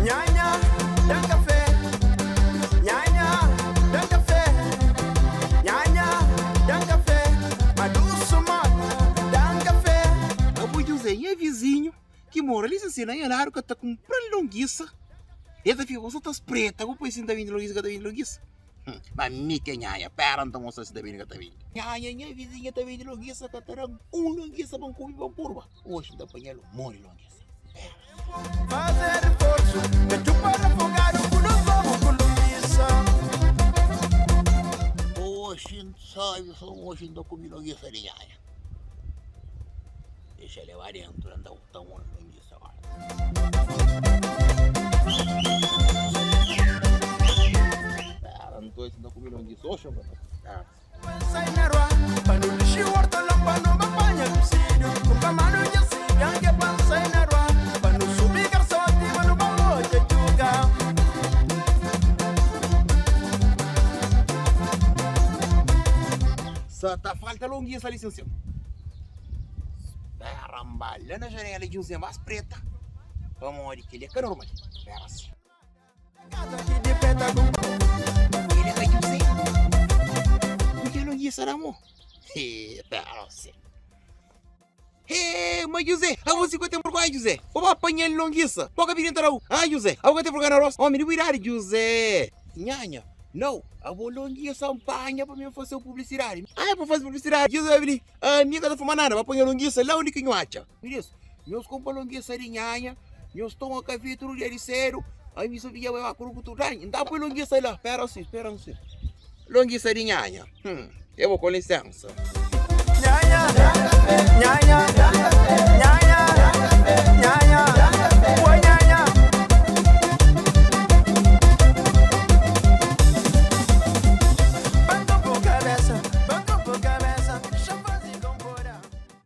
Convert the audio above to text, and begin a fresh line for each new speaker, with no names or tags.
Nhanha, dan kafé Nhanha, dan kafé Nhanha, dan kafé Madusu mota, dan kafé.
Abo José, nha vizinhu ki mora li sin na nha ladu ka ta kunpra-l longisa. El ta fika ku so ta spreta ku poi si N ta bindi longisa ka ta bindi longisa. Ma mi ki é nhanha, pera N ta mostra si ta bindi ka ta bindi. Nhanha, nha vizinha ta bindi longisa ka ta da-m un longisa pa N kume pa N purba. Oxi N ta panha-l un monti longisa. Pera.
Faze reforsu, ka txupa refogadu ku nos obu ku longisa.
Oxi N sabe so oxi N ta kume longisa di nhanha. Dexa leba dentu la N ta ta un longisa agora. Pera, N ta oxi N ta kume longisa oxi N ta. Pera.
Sai na rua, pa nu dixi hortolon pa nu ba panha kusidu Kunpa manu dja sibi anke pa N sai na rua, pa nu subi garsoti pa nu ba odja djuga.
Sa ta falta longisa li sin sin. Spera N ba la na janela di un zen más preta pamodi kel-li é ka normal. Spera si. Kel-li é ka di un zen. Ku kel longisa na mô. Spera si. Hee, ma Djuzé, abo si ka ten vergonha Djuzé, bo ba panha-l longisa, bo ka pidi nta da-u, ah Djuzé, abo ka ten vergonha na rostu, omi di bu idadi Djuzé, nhanha, nau, abo longisa N panha pa mi N fase-u publisidadi, ah é pa fase publisidadi, Djuzé obi li, ami ka ta fuma nada, ba panha longisa la undi ki nhu atxa, mi dis, nhos kunpra longisa di nhanha, nhos toma kafé tudu dia di sedu, ami so fidja bai ba kurukutu, N ta poi longisa la, pera si, pera si. Longisa di nhanha, hum, eu vou com licença.
Nhanha, nhanha, nhanha.